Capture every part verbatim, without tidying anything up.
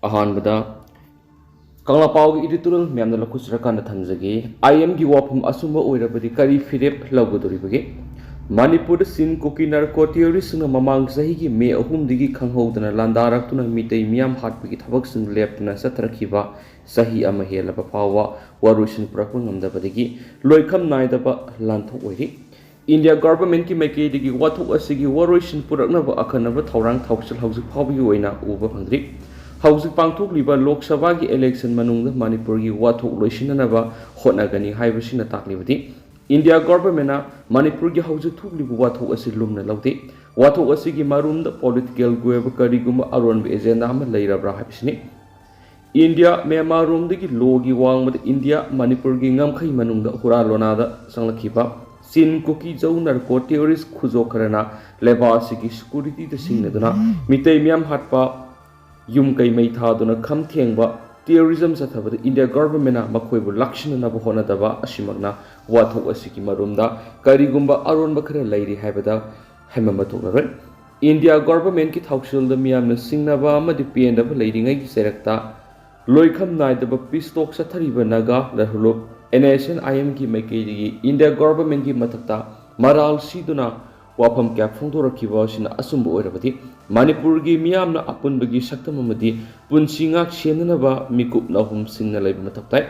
ꯑꯍꯥꯟꯕꯗ ꯀꯪꯂꯥꯄꯥꯎꯒꯤ editorial ꯃꯌꯥꯝꯅ ꯂꯧꯈꯠꯆꯔꯀꯥꯟꯗ ꯊꯝꯖꯒꯦ꯫ ꯑꯥꯏ ꯑꯦꯝꯒꯤ ꯋꯥꯐꯝ ꯑꯆꯨꯝꯕ ꯑꯣꯏꯔꯕꯗꯤ ꯀꯔꯤ ꯐꯤꯔꯦꯞ ꯂꯧꯒꯗꯧꯔꯤꯕꯒꯦ? ꯃꯅꯤꯄꯨꯔꯗ ꯆꯤꯟ ꯀꯨꯀꯤ narco terroristꯁꯤꯡꯅ ꯃꯃꯥꯡ ꯆꯍꯤꯒꯤ ꯃꯦ ꯑꯍꯨꯝꯗꯒꯤ ꯈꯪꯍꯧꯗꯅ ꯂꯥꯟꯗꯥꯔꯛꯇꯨꯅ ꯃꯤꯇꯩ ꯃꯤꯌꯥꯝ ꯍꯥꯠꯄꯒꯤ ꯊꯕꯛꯁꯤꯡ ꯂꯦꯞꯇꯅ ꯆꯠꯊꯔꯛꯈꯤꯕ ꯆꯍꯤ ꯑꯃ ꯍꯦꯜꯂꯕ ꯐꯥꯎꯕ ꯋꯥꯔꯣꯏꯁꯤꯟ ꯄꯨꯔꯛꯄ ꯉꯝꯗꯕꯗꯒꯤ ꯂꯣꯏꯈꯝ ꯅꯥꯏꯗꯕ ꯂꯥꯟꯊꯣꯛ ꯑꯣꯏꯔꯤ꯫ ꯏꯟꯗꯤꯌꯥ governmentꯀꯤ ꯃꯥꯏꯀꯩꯗꯒꯤ ꯋꯥꯊꯣꯛ ꯑꯁꯤꯒꯤ ꯋꯥꯔꯣꯏꯁꯤꯟ ꯄꯨꯔꯛꯅꯕ ꯑꯀꯟꯅꯕ ꯊꯧꯔꯥꯡ ꯊꯧꯁꯤꯜ ꯍꯧꯖꯤꯛ ꯐꯥꯎꯕꯒꯤ ꯑꯣꯏꯅ ꯎꯕ ꯐꯪꯗ꯭ꯔꯤ꯫ ꯍꯧꯖꯤꯛ ꯄꯥꯡꯊꯣꯛꯂꯤꯕ ꯂꯣꯛ ꯁꯚꯥꯒꯤ election ꯃꯅꯨꯡꯗ ꯃꯅꯤꯄꯨꯔꯒꯤ ꯋꯥꯊꯣꯛ ꯂꯣꯏꯁꯤꯟꯅꯅꯕ ꯍꯣꯠꯅꯒꯅꯤ ꯍꯥꯏꯕꯁꯤꯅ ꯇꯥꯛꯂꯤꯕꯗꯤ ꯏꯟꯗꯤꯌꯥ governmentꯅ ꯃꯅꯤꯄꯨꯔꯒꯤ ꯍꯧꯖꯤꯛ ꯊꯣꯛꯂꯤꯕ ꯋꯥꯊꯣꯛ ꯑꯁꯤ ꯂꯨꯝꯅ ꯂꯧꯗꯦ꯫ ꯋꯥꯊꯣꯛ ꯑꯁꯤꯒꯤ ꯃꯔꯨꯝꯗ political ꯑꯣꯏꯕ ꯀꯔꯤꯒꯨꯝꯕ ꯑꯔꯣꯟꯕ agenda ꯑꯃ ꯂꯩꯔꯕ꯭ꯔꯥ ꯍꯥꯏꯕꯁꯤꯅꯤ꯫ ꯏꯟꯗꯤꯌꯥ ꯃ꯭ꯌꯥꯟꯃꯥꯔ ꯔꯣꯝꯗꯒꯤ ꯂꯣꯒꯤ ꯋꯥꯡꯃꯗ ꯏꯟꯗꯤꯌꯥ ꯃꯅꯤꯄꯨꯔꯒꯤ ꯉꯝꯈꯩ ꯃꯅꯨꯡꯗ ꯍꯨꯔꯥꯟ ꯂꯣꯅꯥꯗ ꯆꯪꯂꯛꯈꯤꯕ ꯆꯤꯟ ꯀꯨꯀꯤ ꯖꯧ narco terrorist ꯈꯨꯖꯣꯛ ꯈꯔꯅ ꯂꯩꯕꯥꯛ ꯑꯁꯤꯒꯤ securityꯗ ꯁꯤꯡꯅꯗꯨꯅ ꯃꯤꯇꯩ ꯃꯤꯌꯥꯝ ꯍꯥꯠꯄ, ꯌꯨꯝ ꯀꯩ ꯃꯩ ꯊꯥꯗꯨꯅ ꯈꯝ ꯊꯦꯡꯕ terrorism ꯆꯠꯊꯕꯗ ꯏꯟꯗꯤꯌꯥ governmentꯅ ꯃꯈꯣꯏꯕꯨ ꯂꯥꯛꯁꯤꯟꯅꯅꯕ ꯍꯣꯠꯅꯗꯕ ꯑꯁꯤꯃꯛꯅ ꯋꯥꯊꯣꯛ ꯑꯁꯤꯒꯤ ꯃꯔꯨꯝꯗ ꯀꯔꯤꯒꯨꯝꯕ ꯑꯔꯣꯟꯕ ꯈꯔ ꯂꯩꯔꯤ ꯍꯥꯏꯕꯗ ꯍꯥꯏꯃꯟꯕ ꯊꯣꯛꯂꯔꯣꯏ꯫ ꯏꯟꯗꯤꯌꯥ governmentꯀꯤ ꯊꯧꯁꯤꯜꯗ ꯃꯤꯌꯥꯝꯅ ꯁꯤꯡꯅꯕ ꯑꯃꯗꯤ ꯄꯦꯟꯗꯕ ꯂꯩꯔꯤꯉꯩꯒꯤ ꯆꯩꯔꯛꯇ ꯂꯣꯏꯈꯝ ꯅꯥꯏꯗꯕ peace talk ꯆꯠꯊꯔꯤꯕ Naga ꯂꯍꯨꯂꯨꯞ, N S N I Mꯒꯤ ꯃꯥꯏꯀꯩꯗꯒꯤ ꯏꯟꯗꯤꯌꯥ governmentꯀꯤ ꯃꯊꯛꯇ ꯃꯔꯥꯜ ꯁꯤꯗꯨꯅ ꯋꯥꯐꯝ ꯀꯌꯥ ꯐꯣꯡꯗꯣꯔꯛꯈꯤꯕ ꯑꯁꯤꯅ ꯑꯆꯨꯝꯕ ꯑꯣꯏꯔꯕꯗꯤ ꯃꯅꯤꯄꯨꯔꯒꯤ ꯃꯤꯌꯥꯝꯅ ꯑꯄꯨꯟꯕꯒꯤ ꯁꯛꯇꯝ ꯑꯃꯗꯤ ꯄꯨꯟꯁꯤ ꯉꯥꯛ ꯁꯦꯟꯅꯅꯕ ꯃꯤꯀꯨꯞ ꯅꯥꯍꯨꯝꯁꯤꯡꯅ ꯂꯩꯕ ꯃꯊꯧ ꯇꯥꯏ꯫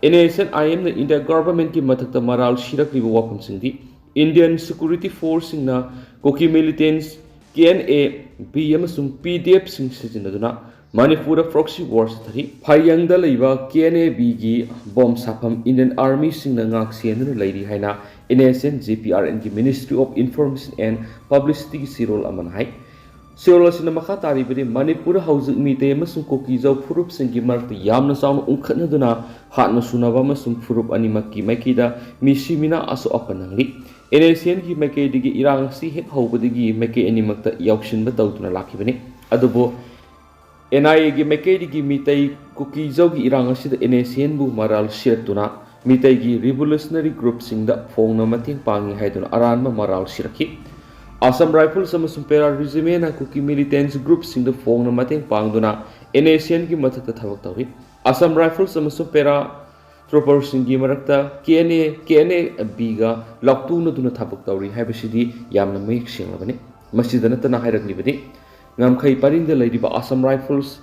N S N I Mꯅ ꯏꯟꯗꯤꯌꯥ governmentꯀꯤ ꯃꯊꯛꯇ ꯃꯔꯥꯜ ꯁꯤꯔꯛꯂꯤꯕ ꯋꯥꯐꯝꯁꯤꯡꯗꯤ Indian security forceꯁꯤꯡꯅ Kuki militants, K N A B ꯑꯃꯁꯨꯡ P D Fꯁꯤꯡ ꯁꯤꯖꯤꯟꯅꯗꯨꯅ ꯃꯅꯤꯄꯨꯔꯗ proxy war ꯆꯠꯊꯔꯤ꯫ ꯐꯥꯏꯌꯪꯗ ꯂꯩꯕ K N A Bꯒꯤ ꯕꯣꯝ ꯁꯥꯐꯝ Indian Armyꯁꯤꯡꯅ ꯉꯥꯛ ꯁꯦꯟꯗꯨꯅ ꯂꯩꯔꯤ ꯍꯥꯏꯅ N S N G P R Nꯒꯤ Ministry of Information and Publicityꯒꯤ ꯆꯦꯔꯣꯜ ꯑꯃꯅ ꯍꯥꯏ꯫ ꯆꯦꯔꯣꯜ ꯑꯁꯤꯅ ꯃꯈꯥ ꯇꯥꯔꯤꯕꯗꯤ, ꯃꯅꯤꯄꯨꯔ ꯍꯧꯖꯤꯛ ꯃꯤꯇꯩ ꯑꯃꯁꯨꯡ ꯀꯨꯀꯤ ꯖꯧ ꯐꯨꯔꯨꯞꯁꯤꯡꯒꯤ ꯃꯔꯛꯇ ꯌꯥꯝꯅ ꯆꯥꯎꯅ ꯎꯪꯈꯠꯅꯗꯨꯅ ꯍꯥꯠꯅ ꯁꯨꯅꯕ ꯑꯃꯁꯨꯡ ꯐꯨꯔꯨꯞ ꯑꯅꯤꯃꯛꯀꯤ ꯃꯥꯏꯀꯩꯗ ꯃꯤꯁꯤ ꯃꯤꯅꯥ ꯑꯁꯣꯛ ꯑꯄꯟ ꯅꯪꯂꯤ꯫ N S Nꯒꯤ ꯃꯥꯏꯀꯩꯗꯒꯤ ꯏꯔꯥꯡ ꯑꯁꯤ ꯍꯦꯛ ꯍꯧꯕꯗꯒꯤ ꯃꯥꯏꯀꯩ ꯑꯅꯤꯃꯛꯇ ꯌꯥꯎꯁꯤꯟꯕ ꯇꯧꯗꯨꯅ ꯂꯥꯛꯈꯤꯕꯅꯤ꯫ ꯑꯗꯨꯕꯨ N I Aꯒꯤ ꯃꯥꯏꯀꯩꯗꯒꯤ ꯃꯤꯇꯩ ꯀꯨꯀꯤ ꯖꯧꯒꯤ ꯏꯔꯥꯡ ꯑꯁꯤꯗ N S Nꯕꯨ ꯃꯔꯥꯜ ꯁꯤꯔꯛꯇꯨꯅ ꯃꯤꯇꯩꯒꯤ revolutionary groupꯁꯤꯡꯗ ꯐꯣꯡꯅ ꯃꯇꯦꯡ ꯄꯥꯡꯏ ꯍꯥꯏꯗꯨꯅ ꯑꯔꯥꯟꯕ ꯃꯔꯥꯜ ꯁꯤꯔꯛꯈꯤ꯫ Assam Rifles ꯑꯃꯁꯨꯡ Para Regimentꯅ ꯀꯨꯀꯤ militants groupꯁꯤꯡꯗ ꯐꯣꯡꯅ ꯃꯇꯦꯡ ꯄꯥꯡꯗꯨꯅ ꯑꯦꯟ ꯑꯦꯁ ꯑꯦꯟꯒꯤ ꯃꯊꯛꯇ ꯊꯕꯛ ꯇꯧꯔꯤ꯫ ꯑꯁꯥꯝ ꯔꯥꯏꯐꯜꯁ ꯑꯃꯁꯨꯡ ꯄꯦꯔꯥ ꯇ꯭ꯔꯨꯄꯔꯁꯤꯡꯒꯤ ꯃꯔꯛꯇ K N A, K N A ꯕꯤꯒ ꯂꯥꯎꯇꯨꯅꯗꯨꯅ ꯊꯕꯛ ꯇꯧꯔꯤ ꯍꯥꯏꯕꯁꯤꯗꯤ ꯌꯥꯝꯅ ꯃꯌꯦꯛ ꯁꯦꯡꯂꯕꯅꯤ꯫ ꯃꯁꯤꯗ ꯅꯠꯇꯅ ꯍꯥꯏꯔꯛꯂꯤꯕꯗꯤ, ꯉꯝꯈꯩ ꯄꯔꯤꯡꯗ ꯂꯩꯔꯤꯕ ꯑꯁꯥꯝ ꯔꯥꯏꯐꯜꯁ,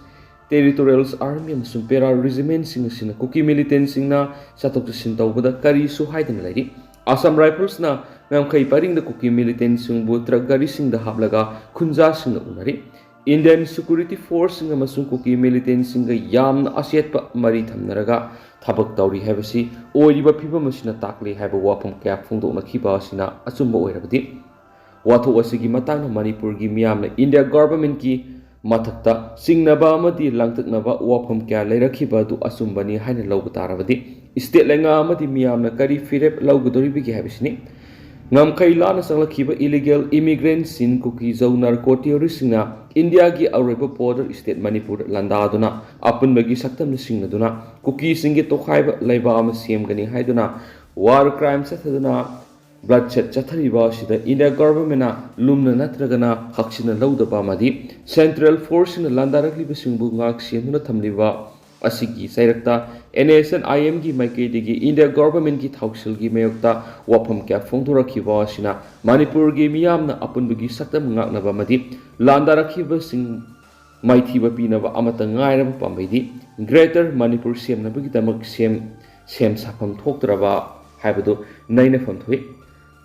ꯇꯦꯔꯤꯇꯣꯔꯤꯌꯦꯜ ꯑꯥꯔꯃꯤ ꯑꯃꯁꯨꯡ ꯄꯦꯔꯥ ꯔꯤꯖꯤꯃꯦꯟꯁꯤꯡ ꯑꯁꯤꯅ ꯀꯨꯀꯤ ꯃꯤꯂꯤꯇꯦꯟꯁꯤꯡꯅ ꯆꯠꯊꯣꯛ ꯆꯠꯁꯤꯟ ꯇꯧꯕꯗ ꯀꯔꯤꯁꯨ ꯍꯥꯏꯗꯅ ꯂꯩꯔꯤ꯫ ꯑꯁꯥꯝ ꯔꯥꯏꯐꯜꯁꯅ ꯉꯝꯈꯩ ꯄꯔꯤꯡꯗ ꯀꯨꯀꯤ ꯃꯤꯂꯤꯇꯦꯟꯁꯤꯡꯕꯨ ꯇ꯭ꯔꯛ ꯒꯥꯔꯤꯁꯤꯡꯗ ꯍꯥꯞꯂꯒ ꯈꯨꯟꯖꯥꯁꯤꯡꯒ ꯎꯅꯔꯤ꯫ ꯏꯟꯗꯤꯌꯟ ꯁꯦꯀ꯭ꯌꯨꯔꯤꯇꯤ ꯐꯣꯔꯁꯁꯤꯡ ꯑꯃꯁꯨꯡ ꯀꯨꯀꯤ ꯃꯤꯂꯤꯇꯦꯟꯁꯤꯡꯒ ꯌꯥꯝꯅ ꯑꯆꯦꯠꯄ ꯃꯔꯤ ꯊꯝꯅꯔꯒ ꯊꯕꯛ ꯇꯧꯔꯤ ꯍꯥꯏꯕꯁꯤ ꯑꯣꯏꯔꯤꯕ ꯐꯤꯕꯝ ꯑꯁꯤꯅ ꯇꯥꯛꯂꯤ ꯍꯥꯏꯕ ꯋꯥꯐꯝ ꯀꯌꯥ ꯐꯣꯡꯗꯣꯛꯅꯈꯤꯕ ꯑꯁꯤꯅ ꯑꯆꯨꯝꯕ ꯑꯣꯏꯔꯕꯗꯤ, ꯋꯥꯊꯣꯛ ꯑꯁꯤꯒꯤ ꯃꯇꯥꯡꯗ ꯃꯅꯤꯄꯨꯔꯒꯤ ꯃꯤꯌꯥꯝꯅ ꯏꯟꯗꯤꯌꯥ ꯒꯚꯔꯟꯃꯦꯟꯠꯀꯤ ꯃꯊꯛꯇ ꯆꯤꯡꯅꯕ ꯑꯃꯗꯤ ꯂꯥꯡꯇꯛꯅꯕ ꯋꯥꯐꯝ ꯀꯌꯥ ꯂꯩꯔꯛꯈꯤꯕ ꯑꯗꯨ ꯑꯆꯨꯝꯕꯅꯤ ꯍꯥꯏꯅ ꯂꯧꯕ ꯇꯥꯔꯕꯗꯤ, ꯁ꯭ꯇꯦꯠ ꯂꯩꯉꯥꯛ ꯑꯃꯗꯤ ꯃꯤꯌꯥꯝꯅ ꯀꯔꯤ ꯐꯤꯔꯦꯞ ꯂꯧꯒꯗꯧꯔꯤꯕꯒꯦ ꯍꯥꯏꯕꯁꯤꯅꯤ꯫ ꯉꯝꯈꯩ ꯂꯥꯟꯅ ꯆꯪꯂꯛꯈꯤꯕ ꯏꯂꯤꯒꯦꯜ ꯏꯃꯤꯒ꯭ꯔꯦꯟꯠꯁꯤꯡ, ꯀꯨꯀꯤ ꯖꯧ ꯅꯥꯔꯀꯣ ꯇꯦꯔꯣꯔꯤꯁꯁꯤꯡꯅ ꯏꯟꯗꯤꯌꯥꯒꯤ ꯑꯔꯣꯏꯕ ꯕꯣꯔꯗꯔ ꯁ꯭ꯇꯦꯠ ꯃꯅꯤꯄꯨꯔꯗ ꯂꯥꯟꯗꯥꯗꯨꯅ ꯑꯄꯨꯟꯕꯒꯤ ꯁꯛꯇꯝꯗ ꯁꯤꯡꯅꯗꯨꯅ ꯀꯨꯀꯤꯁꯤꯡꯒꯤ ꯇꯣꯈꯥꯏꯕ ꯂꯩꯕꯥꯛ ꯑꯃ ꯁꯦꯝꯒꯅꯤ ꯍꯥꯏꯗꯨꯅ ꯋꯥꯔ ꯀ꯭ꯔꯥꯏꯝ ꯆꯠꯊꯗꯨꯅ ꯕ꯭ꯂꯗꯁꯦꯗ ꯆꯠꯊꯔꯤꯕ ꯑꯁꯤꯗ ꯏꯟꯗꯤꯌꯥ ꯒꯚꯔꯟꯃꯦꯟꯠꯅ ꯂꯨꯝꯅ ꯅꯠꯇ꯭ꯔꯒꯅ ꯍꯛꯆꯤꯟꯅ ꯂꯧꯗꯕ ꯑꯃꯗꯤ ꯁꯦꯟꯇ꯭ꯔꯦꯜ ꯐꯣꯔꯁꯁꯤꯡꯅ ꯂꯥꯟꯗꯥꯔꯛꯂꯤꯕꯁꯤꯡꯕꯨ ꯉꯥꯛ ꯁꯦꯟꯗꯨꯅ ꯊꯝꯂꯤꯕ ꯑꯁꯤꯒꯤ ꯆꯩꯔꯛꯇ ꯑꯦꯟ ꯑꯦꯁ ꯑꯦꯟ ꯑꯥꯏ ꯑꯦꯝꯒꯤ ꯃꯥꯏꯀꯩꯗꯒꯤ ꯏꯟꯗꯤꯌꯥ ꯒꯚꯔꯟꯃꯦꯟꯠꯀꯤ ꯊꯧꯁꯤꯜꯒꯤ ꯃꯥꯌꯣꯛꯇ ꯋꯥꯐꯝ ꯀꯌꯥ ꯐꯣꯡꯗꯣꯔꯛꯈꯤꯕ ꯑꯁꯤꯅ ꯃꯅꯤꯄꯨꯔꯒꯤ ꯃꯤꯌꯥꯝꯅ ꯑꯄꯨꯟꯕꯒꯤ ꯁꯛꯇꯝ ꯉꯥꯛꯅꯕ ꯑꯃꯗꯤ ꯂꯥꯟꯗꯥꯔꯛꯈꯤꯕꯁꯤꯡ ꯃꯥꯏꯊꯤꯕ ꯄꯤꯅꯕ ꯑꯃꯠꯇ ꯉꯥꯏꯔꯕ ꯄꯥꯝꯕꯩꯗꯤ ꯒ꯭ꯔꯦꯇꯔ ꯃꯅꯤꯄꯨꯔ ꯁꯦꯝꯅꯕꯒꯤꯗꯃꯛ ꯁꯦꯝ, ꯁꯦꯝ ꯁꯥꯐꯝ ꯊꯣꯛꯇ꯭ꯔꯕ ꯍꯥꯏꯕꯗꯨ ꯅꯩꯅꯐꯝ ꯊꯣꯛꯏ꯫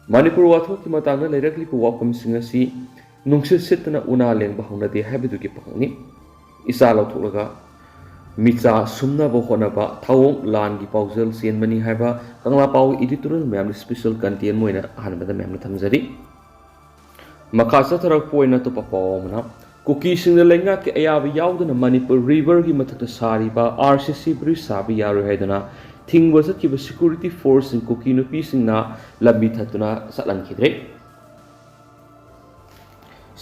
ꯃꯅꯤꯄꯨꯔ ꯋꯥꯊꯣꯛꯀꯤ ꯃꯇꯥꯡꯗ ꯂꯩꯔꯛꯂꯤꯕ ꯋꯥꯐꯝꯁꯤꯡ ꯑꯁꯤ ꯅꯨꯡꯁꯤꯠ ꯁꯤꯠꯇꯅ ꯎꯅꯥ ꯂꯦꯡꯕ ꯍꯧꯅꯗꯦ ꯍꯥꯏꯕꯗꯨꯒꯤ ꯄꯥꯎꯅꯤ꯫ ꯏꯆꯥ ꯂꯧꯊꯣꯛꯂꯒ ꯃꯤꯆꯥ ꯁꯨꯝꯅꯕ ꯍꯣꯠꯅꯕ ꯊꯧꯑꯣꯡ ꯂꯥꯟꯒꯤ ꯄꯥꯎꯖꯦꯜ ꯆꯦꯟꯕꯅꯤ ꯍꯥꯏꯕ ꯀꯪꯂꯥ ꯄꯥꯎ ꯏꯗꯤꯇꯣꯔꯤꯌꯦꯜ ꯃꯌꯥꯝꯅ ꯁ꯭ꯄꯦꯁꯦꯜ ꯀꯟꯇꯦꯟ ꯑꯣꯏꯅ ꯑꯍꯥꯟꯕꯗ ꯃꯌꯥꯝꯅ ꯊꯝꯖꯔꯤ꯫ ꯃꯈꯥ ꯆꯠꯊꯔꯛꯄ ꯑꯣꯏꯅ ꯑꯇꯣꯞꯄ ꯄꯥꯎ ꯑꯃꯅ, ꯀꯨꯀꯤꯁꯤꯡꯅ ꯂꯩꯉꯥꯛꯀꯤ ꯑꯌꯥꯕ ꯌꯥꯎꯗꯅ ꯃꯅꯤꯄꯨꯔ ꯔꯤꯚꯔꯒꯤ ꯃꯊꯛꯇ ꯁꯥꯔꯤꯕ ꯑꯥꯔ ꯁꯤ ꯁꯤ ꯕ꯭ꯔꯤꯖ ꯁꯥꯕ ꯌꯥꯔꯣꯏ ꯍꯥꯏꯗꯨꯅ ꯊꯤꯡꯕ ꯆꯠꯈꯤꯕ ꯁꯦꯀ꯭ꯌꯨꯔꯤꯇꯤ ꯐꯣꯔꯁꯁꯤꯡ ꯀꯨꯀꯤ ꯅꯨꯄꯤꯁꯤꯡꯅ ꯂꯝꯕꯤ ꯊꯠꯇꯨꯅ ꯆꯠꯍꯟꯈꯤꯗ꯭ꯔꯦ꯫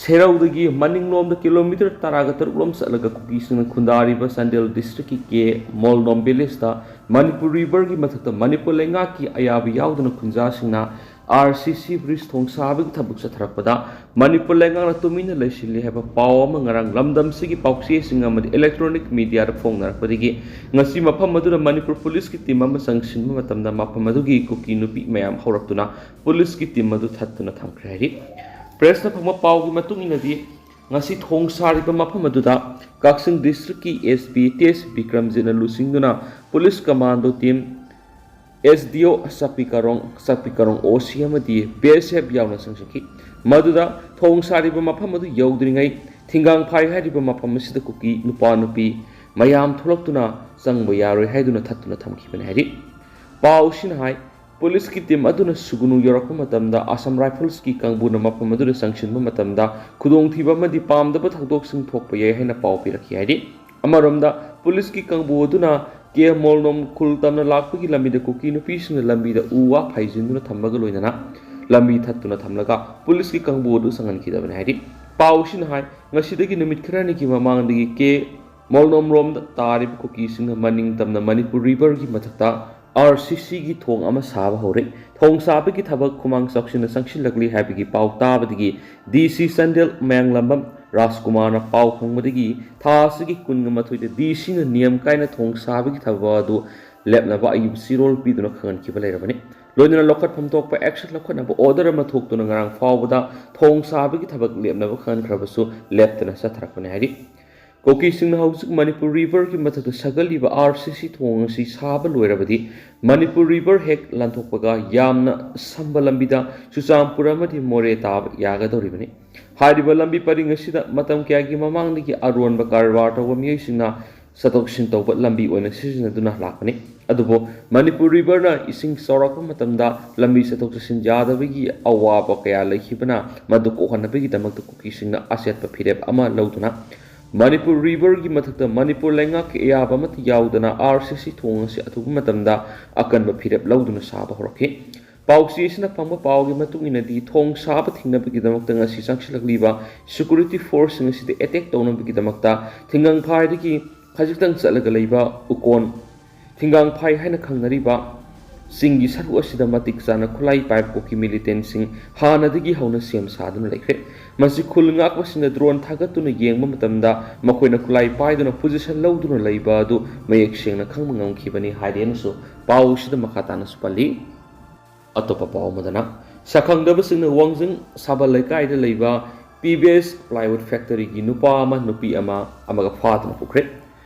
ꯁꯦꯔꯧꯗꯒꯤ ꯃꯅꯤꯡꯂꯣꯝꯗ ꯀꯤꯂꯣꯃꯤꯇꯔ ꯇꯔꯥꯒ ꯇꯔꯨꯛ ꯂꯣꯝ ꯆꯠꯂꯒ ꯀꯨꯀꯤꯁꯤꯡꯅ ꯈꯨꯟꯗꯥꯔꯤꯕ ꯆꯥꯟꯗꯦꯜ ꯗꯤꯁꯇ꯭ꯔꯤꯛꯀꯤ ꯀꯦ ꯃꯣꯜꯅꯣꯝ ꯚꯤꯂꯦꯖꯇ ꯃꯅꯤꯄꯨꯔ ꯔꯤꯚꯔꯒꯤ ꯃꯊꯛꯇ ꯃꯅꯤꯄꯨꯔ ꯂꯩꯉꯥꯛꯀꯤ ꯑꯌꯥꯕ ꯌꯥꯎꯗꯅ ꯈꯨꯟꯖꯥꯁꯤꯡꯅ ꯑꯥꯔ ꯁꯤ ꯁꯤ ꯕ꯭ꯔꯤꯖ ꯊꯣꯡ ꯁꯥꯕꯒꯤ ꯊꯕꯛ ꯆꯠꯊꯔꯛꯄꯗ ꯃꯅꯤꯄꯨꯔ ꯂꯩꯉꯥꯛꯅ ꯇꯨꯃꯤꯟꯅ ꯂꯩꯁꯤꯜꯂꯤ ꯍꯥꯏꯕ ꯄꯥꯎ ꯑꯃ ꯉꯔꯥꯡ ꯂꯝꯗꯝꯁꯤꯒꯤ ꯄꯥꯎꯆꯦꯁꯤꯡ ꯑꯃꯗꯤ ꯏꯂꯦꯛꯇ꯭ꯔꯣꯅꯤꯛ ꯃꯤꯗꯤꯌꯥꯗ ꯐꯣꯡꯅꯔꯛꯄꯗꯒꯤ ꯉꯁꯤ ꯃꯐꯝ ꯑꯗꯨꯗ ꯃꯅꯤꯄꯨꯔ ꯄꯨꯂꯤꯁꯀꯤ ꯇꯤꯝ ꯑꯃ ꯆꯪꯁꯤꯟꯕ ꯃꯇꯝꯗ ꯃꯐꯝ ꯑꯗꯨꯒꯤ ꯀꯨꯀꯤ ꯅꯨꯄꯤ ꯃꯌꯥꯝ ꯍꯧꯔꯛꯇꯨꯅ ꯄꯨꯂꯤꯁꯀꯤ ꯇꯤꯝ ꯑꯗꯨ ꯊꯠꯇꯨꯅ ꯊꯝꯈ꯭ꯔꯦ ꯍꯥꯏꯔꯤ꯫ ꯄ꯭ꯔꯦꯁꯅ ꯐꯪꯕ ꯄꯥꯎꯒꯤ ꯃꯇꯨꯡ ꯏꯟꯅꯗꯤ ꯉꯁꯤ ꯊꯣꯡ ꯁꯥꯔꯤꯕ ꯃꯐꯝ ꯑꯗꯨꯗ ꯀꯛꯆꯤꯡ ꯗꯤꯁꯇ꯭ꯔꯤꯛꯀꯤ ꯑꯦꯁ ꯄꯤ ꯇꯦꯖ ꯕꯤꯀ꯭ꯔꯝꯖꯤꯠꯅ ꯂꯨꯆꯤꯡꯗꯨꯅ police commando team, S D ꯑꯣ ꯆꯥꯛꯄꯤ ꯀꯥꯔꯣꯡ, ꯆꯥꯛꯄꯤ ꯀꯥꯔꯣꯡ ꯑꯣ ꯁꯤ ꯑꯃꯗꯤ ꯕꯤ ꯑꯦꯁ ꯑꯦꯐ ꯌꯥꯎꯅ ꯆꯪꯁꯤꯟꯈꯤ꯫ ꯃꯗꯨꯗ ꯊꯣꯡ ꯁꯥꯔꯤꯕ ꯃꯐꯝ ꯑꯗꯨ ꯌꯧꯗ꯭ꯔꯤꯉꯩ ꯊꯤꯡꯒꯥꯡꯐꯥꯏ ꯍꯥꯏꯔꯤꯕ ꯃꯐꯝ ꯑꯁꯤꯗ ꯀꯨꯀꯤ ꯅꯨꯄꯥ ꯅꯨꯄꯤ ꯃꯌꯥꯝ ꯊꯣꯛꯂꯛꯇꯨꯅ ꯆꯪꯕ ꯌꯥꯔꯣꯏ ꯍꯥꯏꯗꯨꯅ ꯊꯠꯇꯨꯅ ꯊꯝꯈꯤꯕꯅꯤ ꯍꯥꯏꯔꯤ꯫ ꯄꯥꯎꯁꯤꯅ ꯍꯥꯏ, ꯄꯨꯂꯤꯁꯀꯤ ꯇꯤꯝ ꯑꯗꯨꯅ ꯁꯨꯒꯨꯅꯨ ꯌꯧꯔꯛꯄ ꯃꯇꯝꯗ ꯑꯁꯥꯝ ꯔꯥꯏꯐꯜꯁꯀꯤ ꯀꯥꯡꯕꯨꯅ ꯃꯐꯝ ꯑꯗꯨꯗ ꯆꯪꯁꯤꯟꯕ ꯃꯇꯝꯗ ꯈꯨꯗꯣꯡꯊꯤꯕ ꯑꯃꯗꯤ ꯄꯥꯝꯗꯕ ꯊꯧꯗꯣꯛꯁꯤꯡ ꯊꯣꯛꯄ ꯌꯥꯏ ꯍꯥꯏꯅ ꯄꯥꯎ ꯄꯤꯔꯛꯈꯤ ꯍꯥꯏꯔꯤ꯫ ꯑꯃꯔꯣꯝꯗ ꯄꯨꯂꯤꯁꯀꯤ ꯀꯥꯡꯕꯨ ꯑꯗꯨꯅ ꯀꯦ ꯃꯣꯜꯅꯣꯝ ꯈꯨꯜ ꯇꯝꯅ ꯂꯥꯛꯄꯒꯤ ꯂꯝꯕꯤꯗ ꯀꯨꯀꯤ ꯅꯨꯄꯤꯁꯤꯡꯅ ꯂꯝꯕꯤꯗ ꯎ ꯋꯥ ꯐꯩꯖꯤꯟꯗꯨꯅ ꯊꯝꯕꯒ ꯂꯣꯏꯅꯅ ꯂꯝꯕꯤ ꯊꯠꯇꯨꯅ ꯊꯝꯂꯒ ꯄꯨꯂꯤꯁꯀꯤ ꯀꯥꯡꯕꯨ ꯑꯗꯨ ꯆꯪꯍꯟꯈꯤꯗꯕꯅꯤ ꯍꯥꯏꯔꯤ꯫ ꯄꯥꯎꯁꯤꯅ ꯍꯥꯏ, ꯉꯁꯤꯗꯒꯤ ꯅꯨꯃꯤꯠ ꯈꯔꯅꯤꯒꯤ ꯃꯃꯥꯡꯗꯒꯤ ꯀꯦ ꯃꯣꯜꯅꯣꯝꯔꯣꯝꯗ ꯇꯥꯔꯤꯕ ꯀꯨꯀꯤꯁꯤꯡꯅ ꯃꯅꯤꯡ ꯇꯝꯅ ꯃꯅꯤꯄꯨꯔ ꯔꯤꯚꯔꯒꯤ ꯃꯊꯛꯇ ꯑꯥꯔ ꯁꯤ ꯁꯤꯒꯤ ꯊꯣꯡ ꯑꯃ ꯁꯥꯕ ꯍꯧꯔꯦ꯫ ꯊꯣꯡ ꯁꯥꯕꯒꯤ ꯊꯕꯛ ꯈꯨꯃꯥꯡ ꯆꯥꯎꯁꯤꯟꯅ ꯆꯪꯁꯤꯜꯂꯛꯂꯤ ꯍꯥꯏꯕꯒꯤ ꯄꯥꯎ ꯇꯥꯕꯗꯒꯤ ꯗꯤ ꯁꯤ ꯆꯥꯟꯗꯦꯜ ꯃꯌꯥꯡꯂꯝꯕꯝ ꯔꯥꯖꯀꯨꯃꯥꯔꯅ ꯄꯥꯎ ꯐꯪꯕꯗꯒꯤ ꯊꯥ ꯑꯁꯤꯒꯤ ꯀꯨꯟꯒ ꯃꯥꯊꯣꯏꯗ ꯗꯤ ꯁꯤꯅ ꯅꯤꯌꯝ ꯀꯥꯏꯅ ꯊꯣꯡ ꯁꯥꯕꯒꯤ ꯊꯕꯛ ꯑꯗꯨ ꯂꯦꯞꯅꯕ ꯑꯌꯨꯛ ꯆꯤꯔꯣꯜ ꯄꯤꯗꯨꯅ ꯈꯪꯍꯟꯈꯤꯕ ꯂꯩꯔꯕꯅꯤ꯫ ꯂꯣꯏꯅꯅ ꯂꯧꯈꯠꯐꯝ ꯊꯣꯛꯄ action ꯂꯧꯈꯠꯅꯕ order ꯑꯃ ꯊꯣꯛꯇꯨꯅ ꯉꯔꯥꯡ ꯐꯥꯎꯕꯗ ꯊꯣꯡ ꯁꯥꯕꯒꯤ ꯊꯕꯛ ꯂꯦꯞꯅꯕ ꯈꯪꯍꯟꯈ꯭ꯔꯕꯁꯨ ꯂꯦꯞꯇꯅ ꯆꯠꯊꯔꯛꯄꯅꯤ ꯍꯥꯏꯔꯤ꯫ ꯀꯨꯀꯤꯁꯤꯡꯅ ꯍꯧꯖꯤꯛ ꯃꯅꯤꯄꯨꯔ ꯔꯤꯚꯔꯒꯤ ꯃꯊꯛꯇ ꯁꯥꯒꯠꯂꯤꯕ ꯑꯥꯔ ꯁꯤ ꯁꯤ ꯊꯣꯡ ꯑꯁꯤ ꯁꯥꯕ ꯂꯣꯏꯔꯕꯗꯤ ꯃꯅꯤꯄꯨꯔ ꯔꯤꯚꯔ ꯍꯦꯛ ꯂꯥꯟꯊꯣꯛꯄꯒ ꯌꯥꯝꯅ ꯁꯝꯕ ꯂꯝꯕꯤꯗ ꯆꯨꯔꯆꯥꯟꯄꯨꯔ ꯑꯃꯗꯤ ꯃꯣꯔꯦ ꯇꯥꯕ ꯌꯥꯒꯗꯧꯔꯤꯕꯅꯤ꯫ ꯍꯥꯏꯔꯤꯕ ꯂꯝꯕꯤ ꯄꯔꯤꯡ ꯑꯁꯤꯗ ꯃꯇꯝ ꯀꯌꯥꯒꯤ ꯃꯃꯥꯡꯗꯒꯤ ꯑꯔꯣꯟꯕ ꯀꯔꯕꯥꯔ ꯇꯧꯕ ꯃꯤꯑꯣꯏꯁꯤꯡꯅ ꯆꯠꯊꯣꯛ ꯆꯠꯁꯤꯟ ꯇꯧꯕ ꯂꯝꯕꯤ ꯑꯣꯏꯅ ꯁꯤꯖꯤꯟꯅꯗꯨꯅ ꯂꯥꯛꯄꯅꯤ꯫ ꯑꯗꯨꯕꯨ ꯃꯅꯤꯄꯨꯔ ꯔꯤꯚꯔꯅ ꯏꯁꯤꯡ ꯆꯥꯎꯔꯛꯄ ꯃꯇꯝꯗ ꯂꯝꯕꯤ ꯆꯠꯊꯣꯛ ꯆꯠꯁꯤꯟ ꯌꯥꯗꯕꯒꯤ ꯑꯋꯥꯕ ꯀꯌꯥ ꯂꯩꯈꯤꯕꯅ ꯃꯗꯨ ꯀꯣꯛꯍꯟꯅꯕꯒꯤꯗꯃꯛꯇ ꯀꯨꯀꯤꯁꯤꯡꯅ ꯑꯆꯦꯠꯄ ꯐꯤꯔꯦꯞ ꯑꯃ ꯂꯧꯗꯨꯅ ꯃꯅꯤꯄꯨꯔ ꯔꯤꯚꯔꯒꯤ ꯃꯊꯛꯇ ꯃꯅꯤꯄꯨꯔ ꯂꯩꯉꯥꯛꯀꯤ ꯑꯌꯥꯕ ꯑꯃꯠꯇ ꯌꯥꯎꯗꯅ ꯑꯥꯔ ꯁꯤ ꯁꯤ ꯊꯣꯡ ꯑꯁꯤ ꯑꯊꯨꯕ ꯃꯇꯝꯗ ꯑꯀꯟꯕ ꯐꯤꯔꯦꯞ ꯂꯧꯗꯨꯅ ꯁꯥꯕ ꯍꯧꯔꯛꯈꯤ꯫ ꯄꯥꯎꯆꯦ ꯑꯁꯤꯅ ꯐꯪꯕ ꯄꯥꯎꯒꯤ ꯃꯇꯨꯡ ꯏꯟꯅꯗꯤ ꯊꯣꯡ ꯁꯥꯕ ꯊꯤꯡꯅꯕꯒꯤꯗꯃꯛꯇ ꯉꯁꯤ ꯆꯪꯁꯤꯜꯂꯛꯂꯤꯕ security forceꯁꯤꯡ ꯑꯁꯤꯗ attack ꯇꯧꯅꯕꯒꯤꯗꯃꯛꯇ ꯊꯤꯡꯒꯪꯐꯥꯏꯗꯒꯤ ꯈꯖꯤꯛꯇꯪ ꯆꯠꯂꯒ ꯂꯩꯕ ꯎꯀꯣꯟ ꯊꯤꯡꯒꯥꯡꯐꯥꯏ ꯍꯥꯏꯅ ꯈꯪꯅꯔꯤꯕ ꯆꯤꯡꯒꯤ ꯁꯔꯨꯛ ꯑꯁꯤꯗ ꯃꯇꯤꯛ ꯆꯥꯅ ꯈꯨꯠꯂꯥꯏ ꯄꯥꯏꯕ ꯀꯨꯀꯤ ꯃꯤꯂꯤꯇꯦꯟꯁꯤꯡ ꯍꯥꯟꯅꯗꯒꯤ ꯍꯧꯅ ꯁꯦꯝ ꯁꯥꯗꯨꯅ ꯂꯩꯈ꯭ꯔꯦ꯫ ꯃꯁꯤ ꯈꯨꯜ ꯉꯥꯛꯄꯁꯤꯡꯅ ꯗ꯭ꯔꯣꯟ ꯊꯥꯒꯠꯇꯨꯅ ꯌꯦꯡꯕ ꯃꯇꯝꯗ ꯃꯈꯣꯏꯅ ꯈꯨꯠꯂꯥꯏ ꯄꯥꯏꯗꯨꯅ ꯄꯣꯖꯤꯁꯟ ꯂꯧꯗꯨꯅ ꯂꯩꯕ ꯑꯗꯨ ꯃꯌꯦꯛ ꯁꯦꯡꯅ ꯈꯪꯕ ꯉꯝꯈꯤꯕꯅꯤ ꯍꯥꯏꯔꯤ ꯑꯃꯁꯨ ꯄꯥꯎ ꯑꯁꯤꯗ ꯃꯈꯥ ꯇꯥꯅꯁꯨ ꯄꯜꯂꯤ꯫ ꯑꯇꯣꯞꯄ ꯄꯥꯎ ꯑꯃꯗꯅ, ꯁꯛꯈꯪꯗꯕꯁꯤꯡꯅ ꯋꯥꯡꯖꯤꯡ ꯁꯥꯕꯜ ꯂꯩꯀꯥꯏꯗ ꯂꯩꯕ ꯄꯤ ꯕꯤ ꯑꯦꯁ plywood factoryꯒꯤ ꯅꯨꯄꯥ ꯑꯃ, ꯅꯨꯄꯤ ꯑꯃ ꯑꯃꯒ ꯐꯥꯗꯨꯅ ꯄꯨꯈ꯭ꯔꯦ꯫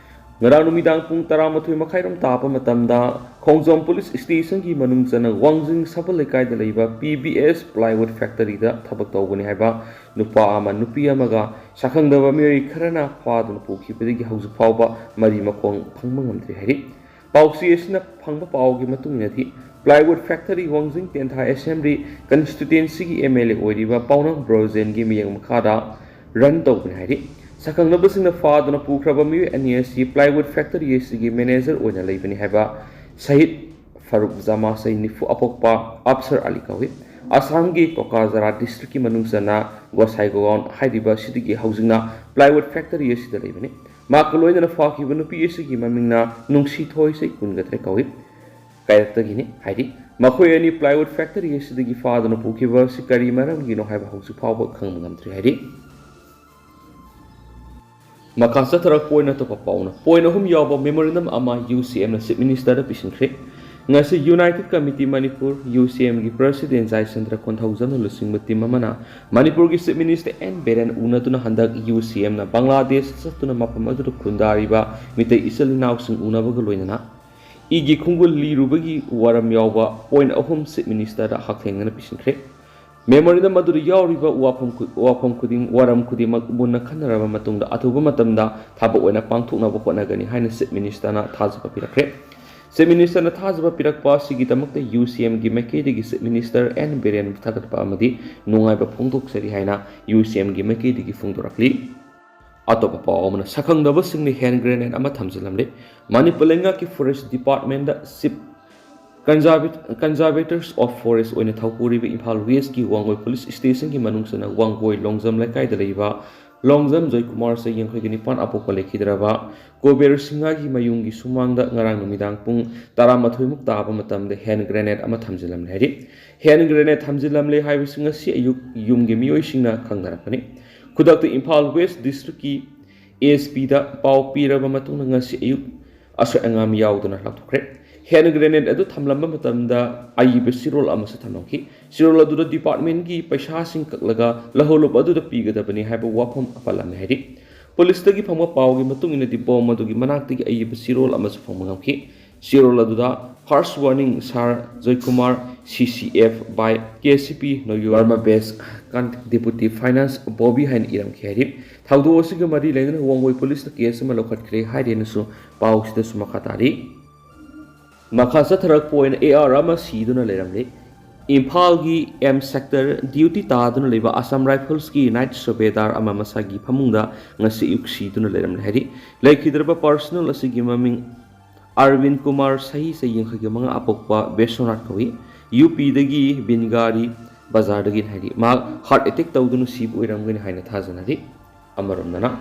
ꯉꯔꯥꯡ ꯅꯨꯃꯤꯗꯥꯡ ꯄꯨꯡ ꯇꯔꯥꯃꯥꯊꯣꯏ ꯃꯈꯥꯏꯔꯣꯝ ꯇꯥꯕ ꯃꯇꯝꯗ ꯈꯣꯡꯖꯣꯝ ꯄꯨꯂꯤꯁ ꯁ꯭ꯇꯦꯁꯟꯒꯤ ꯃꯅꯨꯡ ꯆꯟꯅ ꯋꯥꯡꯖꯤꯡ ꯁꯥꯕꯜ ꯂꯩꯀꯥꯏꯗ ꯂꯩꯕ ꯄꯤ ꯕꯤ ꯑꯦꯁ plywood factoryꯗ ꯊꯕꯛ ꯇꯧꯕꯅꯤ ꯍꯥꯏꯕ ꯅꯨꯄꯥ ꯑꯃ, ꯅꯨꯄꯤ ꯑꯃꯒ ꯁꯛꯈꯪꯗꯕ ꯃꯤꯑꯣꯏ ꯈꯔꯅ ꯐꯥꯗꯨꯅ ꯄꯨꯈꯤꯕꯗꯒꯤ ꯍꯧꯖꯤꯛ ꯐꯥꯎꯕ ꯃꯔꯤ ꯃꯈꯣꯡ ꯐꯪꯕ ꯉꯝꯗ꯭ꯔꯤ ꯍꯥꯏꯔꯤ꯫ ꯄꯥꯎꯆꯦ ꯑꯁꯤꯅ ꯐꯪꯕ ꯄꯥꯎꯒꯤ ꯃꯇꯨꯡ ꯏꯟꯅꯗꯤ, plywood factory ꯋꯥꯡꯖꯤꯡ ꯇꯦꯟꯊꯥ assembly constituencyꯒꯤ M L A ꯑꯣꯏꯔꯤꯕ ꯄꯥꯎꯅꯝ ꯕ꯭ꯔꯣꯖꯦꯟꯒꯤ ꯃꯤꯠꯌꯦꯡ ꯃꯈꯥꯗ run ꯇꯧꯕꯅꯤ ꯍꯥꯏꯔꯤ꯫ ꯁꯛꯈꯪꯅꯕꯁꯤꯡꯅ ꯐꯥꯗꯨꯅ ꯄꯨꯈ꯭ꯔꯕ ꯃꯤꯑꯣꯏ ꯑꯅꯤ ꯑꯁꯤ plywood factory ꯑꯁꯤꯒꯤ manager ꯑꯣꯏꯅ ꯂꯩꯕꯅꯤ ꯍꯥꯏꯕ ꯁꯍꯤꯗ ꯐꯥꯔꯨꯛ ꯖꯃꯥ, ꯆꯍꯤ ꯅꯤꯐꯨ ꯑꯄꯣꯛꯄ ꯑꯞꯁꯔ ꯑꯂꯤ ꯀꯧꯏ꯫ ꯑꯁꯥꯝꯒꯤ ꯀꯣꯀꯥꯖꯥꯔꯥ districtꯀꯤ ꯃꯅꯨꯡ ꯆꯟꯅ ꯒꯣꯁꯥꯏꯒꯥꯎꯟ ꯍꯥꯏꯔꯤꯕ ꯑꯁꯤꯗꯒꯤ ꯍꯧꯖꯤꯛꯅ plywood factory ꯑꯁꯤꯗ ꯂꯩꯕꯅꯤ꯫ ꯃꯍꯥꯛꯀ ꯂꯣꯏꯅꯅ ꯐꯥꯈꯤꯕ ꯅꯨꯄꯤ ꯑꯁꯤꯒꯤ ꯃꯃꯤꯡꯅ ꯅꯨꯡꯁꯤꯊꯣꯏ, ꯆꯍꯤ ꯀꯨꯟꯒ ꯇꯔꯦꯠ ꯀꯧꯏ꯫ ꯀꯥꯏꯔꯛꯇꯒꯤꯅꯤ ꯍꯥꯏꯔꯤ꯫ ꯃꯈꯣꯏ ꯑꯅꯤ plywood factory ꯑꯁꯤꯗꯒꯤ ꯐꯥꯗꯨꯅ ꯄꯨꯈꯤꯕ ꯑꯁꯤ ꯀꯔꯤ ꯃꯔꯝꯒꯤꯅꯣ ꯍꯥꯏꯕ ꯍꯧꯖꯤꯛ ꯐꯥꯎꯕ ꯈꯪꯕ ꯉꯝꯗ꯭ꯔꯤ ꯍꯥꯏꯔꯤ꯫ ꯃꯈꯥ ꯆꯠꯊꯔꯛꯄ ꯑꯣꯏꯅ ꯑꯇꯣꯞꯄ ꯄꯥꯎꯅ point ꯑꯍꯨꯝ ꯌꯥꯎꯕ memorandum ꯑꯃ U C Mꯅ Chief Ministerꯗ ꯄꯤꯁꯤꯟꯈ꯭ꯔꯦ꯫ ꯉꯁꯤ United Committee Manipur, U C Mꯒꯤ President ꯖꯥꯏꯁꯟꯗ꯭ꯔ ꯀꯣꯟꯊꯧꯖꯝꯅ ꯂꯨꯆꯤꯡꯕ team ꯑꯃꯅ ꯃꯅꯤꯄꯨꯔꯒꯤ Chief Minister N ꯕꯤꯔꯦꯟ ꯎꯅꯗꯨꯅ ꯍꯟꯗꯛ U C Mꯅ ꯕꯪꯒ꯭ꯂꯥꯗꯦꯁ ꯆꯠꯇꯨꯅ ꯃꯐꯝ ꯑꯗꯨꯗ ꯈꯨꯟꯗꯥꯔꯤꯕ ꯃꯤꯇꯩ ꯏꯆꯤꯜ ꯏꯅꯥꯎꯁꯤꯡ ꯎꯅꯕꯒ ꯂꯣꯏꯅꯅ ꯏꯒꯤ ꯈꯣꯡꯒꯨꯜ ꯂꯤꯔꯨꯕꯒꯤ ꯋꯥꯔꯝ ꯌꯥꯎꯕ point ꯑꯍꯨꯝ Chief Ministerꯗ ꯍꯛꯊꯦꯡꯅꯅ ꯄꯤꯁꯤꯟꯈ꯭ꯔꯦ꯫ Memorandum ꯑꯗꯨꯗ ꯌꯥꯎꯔꯤꯕ ꯋꯥꯐꯝ ꯈꯨ-, ꯋꯥꯐꯝ ꯈꯨꯗꯤꯡ-, ꯋꯥꯔꯝ ꯈꯨꯗꯤꯡꯃꯛ ꯃꯨꯟꯅ ꯈꯟꯅꯔꯕ ꯃꯇꯨꯡꯗ ꯑꯊꯨꯕ ꯃꯇꯝꯗ ꯊꯕꯛ ꯑꯣꯏꯅ ꯄꯥꯡꯊꯣꯛꯅꯕ ꯍꯣꯠꯅꯒꯅꯤ ꯍꯥꯏꯅ Chief Ministerꯅ ꯊꯥꯖꯕ ꯄꯤꯔꯛꯈ꯭ꯔꯦ꯫ Chief Ministerꯅ ꯊꯥꯖꯕ ꯄꯤꯔꯛꯄ ꯑꯁꯤꯒꯤꯗꯃꯛꯇ U C Mꯒꯤ ꯃꯥꯏꯀꯩꯗꯒꯤ Chief Minister N ꯕꯤꯔꯦꯟꯕꯨ ꯊꯥꯒꯠꯄ ꯑꯃꯗꯤ ꯅꯨꯡꯉꯥꯏꯕ ꯐꯣꯡꯗꯣꯛꯆꯔꯤ ꯍꯥꯏꯅ U C Mꯒꯤ ꯃꯥꯏꯀꯩꯗꯒꯤ ꯐꯣꯡꯗꯣꯔꯛꯂꯤ꯫ ꯑꯇꯣꯞꯄ ꯄꯥꯎ ꯑꯃꯅ, ꯁꯛꯈꯪꯗꯕꯁꯤꯡꯅ hand grenade ꯑꯃ ꯊꯝꯖꯤꯜꯂꯝꯂꯦ꯫ ꯃꯅꯤꯄꯨꯔ ꯂꯩꯉꯥꯛꯀꯤ Forest Departmentꯗ Chief Conserva-, Conservators of Forest ꯑꯣꯏꯅ ꯊꯧꯄꯨꯔꯤꯕ ꯏꯝꯐꯥꯜ Westꯀꯤ ꯋꯥꯡꯒꯣꯏ Police Stationꯒꯤ ꯃꯅꯨꯡ ꯆꯟꯅ ꯋꯥꯡꯒꯣꯏ ꯂꯣꯡꯖꯝ ꯂꯩꯀꯥꯏꯗ ꯂꯩꯕ ꯂꯣꯡꯖꯝ ꯖꯣꯏꯀꯨꯃꯥꯔ, ꯆꯍꯤ ꯌꯥꯡꯈꯩꯒ ꯅꯤꯄꯥꯟ, ꯑꯄꯣꯛꯄ ꯂꯩꯈꯤꯗ꯭ꯔꯕ ꯀꯣꯕꯦꯔ ꯁꯤꯡꯍꯒꯤ ꯃꯌꯨꯝꯒꯤ ꯁꯨꯃꯥꯡꯗ ꯉꯔꯥꯡ ꯅꯨꯃꯤꯗꯥꯡ ꯄꯨꯡ ꯇꯔꯥꯃꯥꯊꯣꯏꯃꯨꯛ ꯇꯥꯕ ꯃꯇꯝꯗ ꯍꯦꯟ ꯒ꯭ꯔꯦꯅꯦꯗ ꯑꯃ ꯊꯝꯖꯤꯜꯂꯝꯂꯦ ꯍꯥꯏꯔꯤ꯫ ꯍꯦꯟ ꯒ꯭ꯔꯦꯅꯦꯗ ꯊꯝꯖꯤꯜꯂꯝꯂꯦ ꯍꯥꯏꯕꯁꯤ ꯉꯁꯤ ꯑꯌꯨꯛ ꯌꯨꯝꯒꯤ ꯃꯤꯑꯣꯏꯁꯤꯡꯅ ꯈꯪꯅꯔꯛꯄꯅꯤ꯫ ꯈꯨꯗꯛꯇ ꯏꯝꯐꯥꯜ ꯋꯦꯁ ꯗꯤꯁꯇ꯭ꯔꯤꯛꯀꯤ ꯑꯦꯁ ꯄꯤꯗ ꯄꯥꯎ ꯄꯤꯔꯕ ꯃꯇꯨꯡꯗ ꯉꯁꯤ ꯑꯌꯨꯛ ꯑꯁꯣꯏ ꯑꯉꯥꯝ ꯌꯥꯎꯗꯅ ꯂꯥꯎꯊꯣꯛꯈ꯭ꯔꯦ꯫ ꯍꯦꯟ ꯒ꯭ꯔꯦꯅꯦꯗ ꯑꯗꯨ ꯊꯝꯂꯝꯕ ꯃꯇꯝꯗ ꯑꯏꯕ ꯆꯦꯔꯣꯜ ꯑꯃꯁꯨ ꯊꯝꯂꯝꯈꯤ꯫ ꯆꯦꯔꯣꯜ ꯑꯗꯨꯗ ꯗꯤꯄꯥꯔꯠꯃꯦꯟꯒꯤ ꯄꯩꯁꯥꯁꯤꯡ ꯀꯛꯂꯒ ꯂꯧꯍꯧꯂꯨꯞ ꯑꯗꯨꯗ ꯄꯤꯒꯗꯕꯅꯤ ꯍꯥꯏꯕ ꯋꯥꯐꯝ ꯄꯜꯂꯝꯃꯤ ꯍꯥꯏꯔꯤ꯫ ꯄꯨꯂꯤꯁꯇꯒꯤ ꯐꯪꯕ ꯄꯥꯎꯒꯤ ꯃꯇꯨꯡ ꯏꯟꯅꯗꯤ ꯕꯣꯝ ꯑꯗꯨꯒꯤ ꯃꯅꯥꯛꯇꯒꯤ ꯑꯏꯕ ꯆꯦꯔꯣꯜ ꯑꯃꯁꯨ ꯐꯪꯕ ꯉꯝꯈꯤ꯫ ꯆꯦꯔꯣꯜ ꯑꯗꯨꯗ "First warning, Sir Joykumar, C C F by K C P Noyur, Burma based Deputy Finance Bobby" ꯍꯥꯏꯅ ꯏꯔꯝꯈꯤ ꯍꯥꯏꯔꯤ꯫ ꯊꯧꯗꯣꯛ ꯑꯁꯤꯒ ꯃꯔꯤ ꯂꯩꯅꯅ ꯋꯥꯡꯒꯣꯏ ꯄꯨꯂꯤꯁꯅ ꯀꯦꯁ ꯑꯃ ꯂꯧꯈꯠꯈ꯭ꯔꯦ ꯍꯥꯏꯔꯦꯅꯁꯨ ꯄꯥꯎꯁꯤꯗꯁꯨ ꯃꯈꯥ ꯇꯥꯔꯤ꯫ ꯃꯈꯥ ꯆꯠꯊꯔꯛꯄ ꯑꯣꯏꯅ ꯑꯦ ꯑꯥꯔ ꯑꯃ ꯁꯤꯗꯨꯅ ꯂꯩꯔꯝꯂꯤ꯫ ꯏꯝꯐꯥꯜꯒꯤ ꯑꯦꯝ ꯁꯦꯛꯇꯔ ꯗ꯭ꯌꯨꯇꯤ ꯇꯥꯗꯨꯅ ꯂꯩꯕ ꯑꯁꯥꯝ ꯔꯥꯏꯐꯜꯁꯀꯤ ꯅꯥꯏꯠ ꯁꯨꯕꯦꯗꯥꯔ ꯑꯃ ꯃꯁꯥꯒꯤ ꯐꯃꯨꯡꯗ ꯉꯁꯤ ꯑꯌꯨꯛ ꯁꯤꯗꯨꯅ ꯂꯩꯔꯝꯂꯦ ꯍꯥꯏꯔꯤ꯫ ꯂꯩꯈꯤꯗ꯭ꯔꯕ ꯄꯥꯔꯁꯅꯦꯜ ꯑꯁꯤꯒꯤ ꯃꯃꯤꯡ ꯑꯔꯕꯤꯟ ꯀꯨꯃꯥꯔ ꯁꯍꯤ, ꯆꯍꯤ ꯌꯥꯡꯈꯩꯒ ꯃꯉꯥ, ꯑꯄꯣꯛꯄ ꯕꯤꯁ꯭ꯋꯅꯥꯊ ꯀꯧꯏ꯫ ꯌꯨ ꯄꯤꯗꯒꯤ ꯕꯤꯟꯒꯥꯔꯤ ꯕꯖꯥꯔꯗꯒꯤꯅꯤ ꯍꯥꯏꯔꯤ꯫ ꯃꯍꯥꯛ ꯍꯥꯔꯠ ꯑꯦꯇꯦꯛ ꯇꯧꯗꯨꯅ ꯁꯤꯕ ꯑꯣꯏꯔꯝꯒꯅꯤ ꯍꯥꯏꯅ ꯊꯥꯖꯅꯔꯤ꯫ ꯑꯃꯔꯣꯝꯗꯅ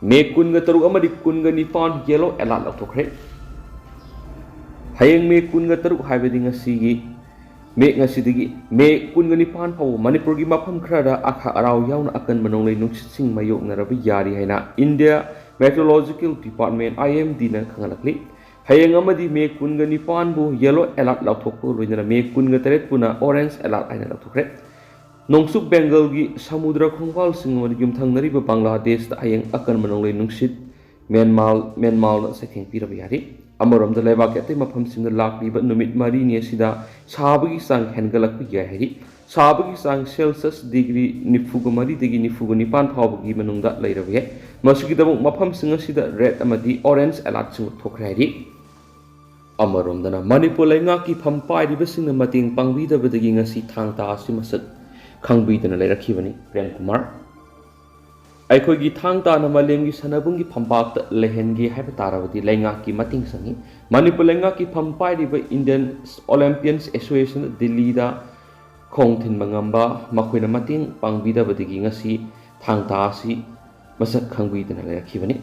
ꯃꯦ ꯀꯨꯟꯒ ꯇꯔꯨꯛ ꯑꯃꯗꯤ ꯀꯨꯟꯒ ꯅꯤꯄꯥꯟ ꯌꯦꯂꯣ ꯑꯦꯂꯥꯔꯠ ꯂꯥꯎꯊꯣꯛꯈ꯭ꯔꯦ꯫ ꯍꯌꯦꯡ ꯃꯦ ꯀꯨꯟꯒ ꯇꯔꯨꯛ ꯍꯥꯏꯕꯗꯤ ꯉꯁꯤꯒꯤ ꯃꯦ, ꯉꯁꯤꯗꯒꯤ ꯃꯦ ꯀꯨꯟꯒ ꯅꯤꯄꯥꯟ ꯐꯥꯎꯕ ꯃꯅꯤꯄꯨꯔꯒꯤ ꯃꯐꯝ ꯈꯔꯗ ꯑꯈꯥ ꯑꯔꯥꯎ ꯌꯥꯎꯅ ꯑꯀꯟꯕ ꯅꯣꯡꯂꯩ ꯅꯨꯡꯁꯤꯠꯁꯤꯡ ꯃꯥꯌꯣꯛꯅꯔꯕ ꯌꯥꯔꯤ ꯍꯥꯏꯅ ꯏꯟꯗꯤꯌꯥ ꯃꯦꯇ꯭ꯔꯣꯂꯣꯖꯤꯀꯦꯜ ꯗꯤꯄꯥꯔꯠꯃꯦꯟ, ꯑꯥꯏ ꯑꯦꯝ ꯗꯤꯅ ꯈꯪꯍꯜꯂꯛꯂꯤ꯫ ꯍꯌꯦꯡ ꯑꯃꯗꯤ ꯃꯦ ꯀꯨꯟꯒ ꯅꯤꯄꯥꯟꯕꯨ ꯌꯦꯂꯣ ꯑꯦꯂꯥꯔꯠ ꯂꯥꯎꯊꯣꯛꯄꯒ ꯂꯣꯏꯅꯅ ꯃꯦ ꯀꯨꯟꯒ ꯇꯔꯦꯠꯄꯨꯅ ꯑꯣꯔꯦꯟꯖ ꯑꯦꯂꯥꯔꯠ ꯍꯥꯏꯅ ꯂꯥꯎꯊꯣꯛꯈ꯭ꯔꯦ꯫ ꯅꯣꯡꯆꯨꯞ ꯕꯦꯡꯒꯜꯒꯤ ꯁꯃꯨꯗ꯭ꯔ ꯈꯣꯡꯕꯥꯜꯁꯤꯡ ꯑꯃꯗꯤ ꯌꯨꯝꯊꯪꯅꯔꯤꯕ ꯕꯪꯒ꯭ꯂꯥꯗꯦꯁꯇ ꯍꯌꯦꯡ ꯑꯀꯟꯕ ꯅꯣꯡꯂꯩ ꯅꯨꯡꯁꯤꯠ ꯃꯦꯟꯃꯥꯜ-, ꯃꯦꯟꯃꯥꯜꯅ ꯆꯩꯊꯦꯡ ꯄꯤꯔꯕ ꯌꯥꯔꯤ꯫ ꯑꯃꯔꯣꯝꯗ ꯂꯩꯕꯥꯛꯀꯤ ꯑꯇꯩ ꯃꯐꯝꯁꯤꯡꯗ ꯂꯥꯛꯂꯤꯕ ꯅꯨꯃꯤꯠ ꯃꯔꯤꯅꯤ ꯑꯁꯤꯗ ꯁꯥꯕꯒꯤ ꯆꯥꯡ ꯍꯦꯟꯒꯠꯂꯛꯄ ꯌꯥꯏ ꯍꯥꯏꯔꯤ꯫ ꯁꯥꯕꯒꯤ ꯆꯥꯡ ꯁꯦꯜꯁꯤꯌꯁ ꯗꯤꯒ꯭ꯔꯤ ꯅꯤꯐꯨꯒ ꯃꯔꯤꯗꯒꯤ ꯅꯤꯐꯨꯒ ꯅꯤꯄꯥꯟ ꯐꯥꯎꯕꯒꯤ ꯃꯅꯨꯡꯗ ꯂꯩꯔꯕ ꯌꯥꯏ꯫ ꯃꯁꯤꯒꯤꯗꯃꯛ ꯃꯐꯝꯁꯤꯡ ꯑꯁꯤꯗ ꯔꯦꯗ ꯑꯃꯗꯤ ꯑꯣꯔꯦꯟꯖ ꯑꯦꯂꯥꯔꯠꯁꯤꯡ ꯊꯣꯛꯈ꯭ꯔꯦ ꯍꯥꯏꯔꯤ꯫ ꯑꯃꯔꯣꯝꯗꯅ ꯃꯅꯤꯄꯨꯔ ꯂꯩꯉꯥꯛꯀꯤ ꯐꯝ ꯄꯥꯏꯔꯤꯕꯁꯤꯡꯅ ꯃꯇꯦꯡ ꯄꯥꯡꯕꯤꯗꯕꯗꯒꯤ ꯉꯁꯤ ꯊꯥꯡ ꯇꯥ ꯑꯁꯤ ꯃꯁꯛ ꯈꯪꯕꯤꯗꯅ ꯂꯩꯔꯛꯈꯤꯕꯅꯤ꯫ ꯄ꯭ꯔꯦꯝ ꯀꯨꯃꯥꯔ꯫ ꯑꯩꯈꯣꯏꯒꯤ ꯊꯥꯡ ꯇꯥꯅ ꯃꯥꯂꯦꯝꯒꯤ ꯁꯥꯟꯅꯕꯨꯡꯒꯤ ꯐꯝꯄꯥꯛꯇ ꯂꯩꯍꯟꯒꯦ ꯍꯥꯏꯕ ꯇꯥꯔꯕꯗꯤ ꯂꯩꯉꯥꯛꯀꯤ ꯃꯇꯦꯡ ꯆꯪꯏ꯫ ꯃꯅꯤꯄꯨꯔ ꯂꯩꯉꯥꯛꯀꯤ ꯐꯝ ꯄꯥꯏꯔꯤꯕ ꯏꯟꯗꯤꯌꯟ ꯑꯣꯂꯦꯝꯄꯤꯌꯟꯁ ꯑꯦꯁꯣꯁꯤꯌꯦꯁꯟ ꯗꯤꯜꯂꯤꯗ ꯈꯣꯡ ꯊꯤꯟꯕ ꯉꯝꯕ ꯃꯈꯣꯏꯅ ꯃꯇꯦꯡ ꯄꯥꯡꯕꯤꯗꯕꯗꯒꯤ ꯉꯁꯤ ꯊꯥꯡ ꯇꯥ ꯑꯁꯤ ꯃꯁꯛ ꯈꯪꯕꯤꯗꯅ ꯂꯩꯔꯛꯈꯤꯕꯅꯤ꯫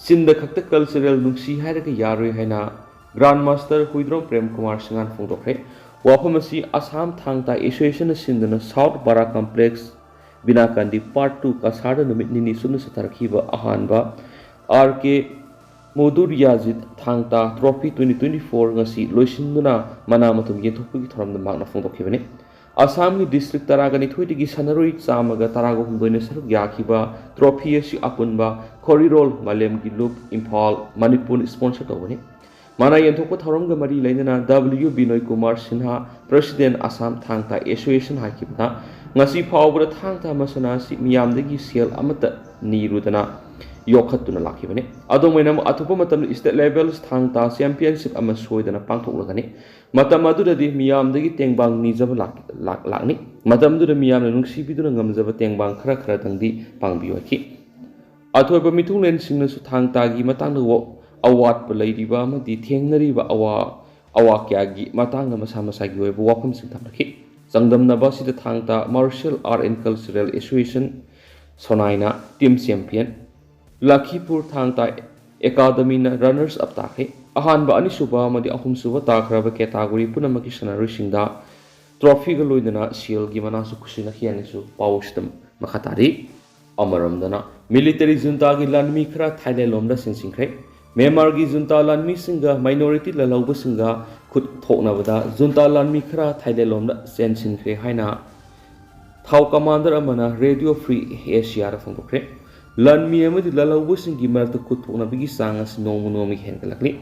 ꯆꯤꯟꯗ ꯈꯛꯇ cultural ꯅꯨꯡꯁꯤ ꯍꯥꯏꯔꯒ ꯌꯥꯔꯣꯏ ꯍꯥꯏꯅ Grand Master ꯍꯨꯏꯗ꯭ꯔꯣꯝ ꯄ꯭ꯔꯦꯝ ꯀꯨꯃꯥꯔ ꯁꯤꯡꯍꯥꯟ ꯐꯣꯡꯗꯣꯛꯈ꯭ꯔꯦ꯫ ꯋꯥꯐꯝ ꯑꯁꯤ ꯑꯁꯥꯝ ꯊꯥꯡ ꯇꯥ Association ꯅ ꯁꯤꯟꯗꯨꯅ South Bara Complex ꯕꯤꯅꯥꯀꯥꯟꯗꯤ Part two ꯀꯁꯥꯔꯗ ꯅꯨꯃꯤꯠ ꯅꯤꯅꯤ ꯆꯨꯞꯅ ꯆꯠꯊꯔꯛꯈꯤꯕ ꯑꯍꯥꯟꯕ R K ꯃꯣꯗꯨꯔꯤꯌꯥꯖꯤꯠ ꯊꯥꯡ ꯇꯥ Trophy twenty twenty-four ꯉꯁꯤ ꯂꯣꯏꯁꯤꯟꯗꯨꯅ ꯃꯅꯥ ꯃꯊꯨꯝ ꯌꯦꯟꯊꯣꯛꯄꯒꯤ ꯊꯧꯔꯝꯗ ꯃꯍꯥꯛꯅ ꯐꯣꯡꯗꯣꯛꯈꯤꯕꯅꯤ꯫ ꯑꯁꯥꯝꯒꯤ district ꯇꯔꯥꯒ ꯅꯤꯊꯣꯏꯗꯒꯤ ꯁꯥꯟꯅꯔꯣꯏ ꯆꯥꯝꯃꯒ ꯇꯔꯥꯒ ꯍꯨꯝꯗꯣꯏꯅ ꯁꯔꯨꯛ ꯌꯥꯈꯤꯕ trophy ꯑꯁꯤ ꯑꯄꯨꯟꯕ ꯈꯣꯔꯤꯔꯣꯜ ꯃꯥꯂꯦꯝꯒꯤ ꯂꯨꯞ ꯏꯝꯐꯥꯜ ꯃꯅꯤꯄꯨꯔꯅ sponsor ꯇꯧꯕꯅꯤ꯫ ꯃꯅꯥ ꯌꯦꯟꯊꯣꯛꯄ ꯊꯧꯔꯝꯒ ꯃꯔꯤ ꯂꯩꯅꯅ W ꯕꯤꯅꯣꯏ ꯀꯨꯃꯥꯔ ꯁꯤꯟꯍꯥ, President ꯑꯁꯥꯝ ꯊꯥꯡ ꯇꯥ Association ꯍꯥꯏꯈꯤꯕꯅ, ꯉꯁꯤ ꯐꯥꯎꯕꯗ ꯊꯥꯡ ꯇꯥ ꯃꯁꯥꯟꯅ ꯑꯁꯤ ꯃꯤꯌꯥꯝꯗꯒꯤ ꯁꯦꯜ ꯑꯃꯠꯇ ꯅꯤꯔꯨꯗꯅ ꯌꯣꯛꯈꯠꯇꯨꯅ ꯂꯥꯛꯈꯤꯕꯅꯤ꯫ ꯑꯗꯨꯝ ꯑꯣꯏꯅꯃꯛ, ꯑꯊꯨꯕ ꯃꯇꯝꯗ state level ꯊꯥꯡ ꯇꯥ championship ꯑꯃ ꯁꯣꯏꯗꯅ ꯄꯥꯡꯊꯣꯛꯂꯒꯅꯤ꯫ ꯃꯇꯝ ꯑꯗꯨꯗꯗꯤ ꯃꯤꯌꯥꯝꯗꯒꯤ ꯇꯦꯡꯕꯥꯡ ꯅꯤꯖꯕ ꯂꯥꯛ-, ꯂꯥꯛ-, ꯂꯥꯛꯅꯤ꯫ ꯃꯇꯝꯗꯨꯗ ꯃꯤꯌꯥꯝꯅ ꯅꯨꯡꯁꯤꯕꯤꯗꯨꯅ ꯉꯝꯖꯕ ꯇꯦꯡꯕꯥꯡ ꯈꯔ ꯈꯔꯗꯪꯗꯤ ꯄꯥꯡꯕꯤꯌꯨ ꯍꯥꯏꯈꯤ꯫ ꯑꯊꯣꯏꯕ ꯃꯤꯊꯨꯡꯂꯦꯟꯁꯤꯡꯅꯁꯨ ꯊꯥꯡ ꯇꯥꯒꯤ ꯃꯇꯥꯡꯗ ꯋꯥ-, ꯑꯋꯥꯠꯄ ꯂꯩꯔꯤꯕ ꯑꯃꯗꯤ ꯊꯦꯡꯅꯔꯤꯕ ꯑꯋꯥ-, ꯑꯋꯥ ꯀꯌꯥꯒꯤ ꯃꯇꯥꯡꯗ ꯃꯁꯥ ꯃꯁꯥꯒꯤ ꯑꯣꯏꯕ ꯋꯥꯐꯝꯁꯤꯡ ꯊꯝꯂꯛꯈꯤ꯫ ꯆꯥꯡꯗꯝꯅꯕ ꯑꯁꯤꯗ ꯊꯥꯡ ꯇꯥ Martial Art and Cultural Association ꯁꯣꯅꯥꯏꯅ team champion, ꯂꯈꯤꯄꯨꯔ ꯊꯥꯡ ꯇꯥ Academy ꯅ runners up ꯇꯥꯈ꯭ꯔꯦ꯫ ꯑꯍꯥꯟꯕ, ꯑꯅꯤꯁꯨꯕ ꯑꯃꯗꯤ ꯑꯍꯨꯝꯁꯨꯕ ꯇꯥꯈ꯭ꯔꯕ category ꯄꯨꯝꯅꯃꯛꯀꯤ ꯁꯥꯟꯅꯔꯣꯏꯁꯤꯡꯗ trophy ꯒ ꯂꯣꯏꯅꯅ ꯁꯦꯜꯒꯤ ꯃꯅꯥꯁꯨ ꯈꯨꯠꯁꯤꯟꯅꯈꯤ ꯍꯥꯏꯅꯁꯨ ꯄꯥꯎꯁꯤꯗ ꯃꯈꯥ ꯇꯥꯔꯤ꯫ ꯑꯃꯔꯣꯝꯗꯅ, military junta ꯒꯤ ꯂꯥꯟꯃꯤ ꯈꯔ ꯊꯥꯏꯂꯦꯟ ꯂꯣꯝꯗ ꯆꯦꯟꯁꯤꯟꯈ꯭ꯔꯦ꯫ ꯃ꯭ꯌꯥꯟꯃꯥꯔꯒꯤ junta ꯂꯥꯟꯃꯤꯁꯤꯡꯒ minority ꯂꯥꯜꯍꯧꯕꯁꯤꯡꯒ ꯈꯨꯠ ꯊꯣꯛꯅꯕꯗ junta ꯂꯥꯟꯃꯤ ꯈꯔ ꯊꯥꯏꯂꯦꯟ ꯂꯣꯝꯗ ꯆꯦꯟꯁꯤꯟꯈ꯭ꯔꯦ ꯍꯥꯏꯅ ꯊꯥꯎ commander ꯑꯃꯅ Radio Free Asia ꯗ ꯐꯣꯡꯗꯣꯛꯈ꯭ꯔꯦ꯫ ꯂꯥꯟꯃꯤ ꯑꯃꯗꯤ ꯂꯥꯜꯍꯧꯕꯁꯤꯡꯒꯤ ꯃꯔꯛꯇ ꯈꯨꯠ ꯊꯣꯛꯅꯕꯒꯤ ꯆꯥꯡ ꯑꯁꯤ ꯅꯣꯡꯃ ꯅꯣꯡꯃꯒꯤ ꯍꯦꯟꯒꯠꯂꯛꯂꯤ꯫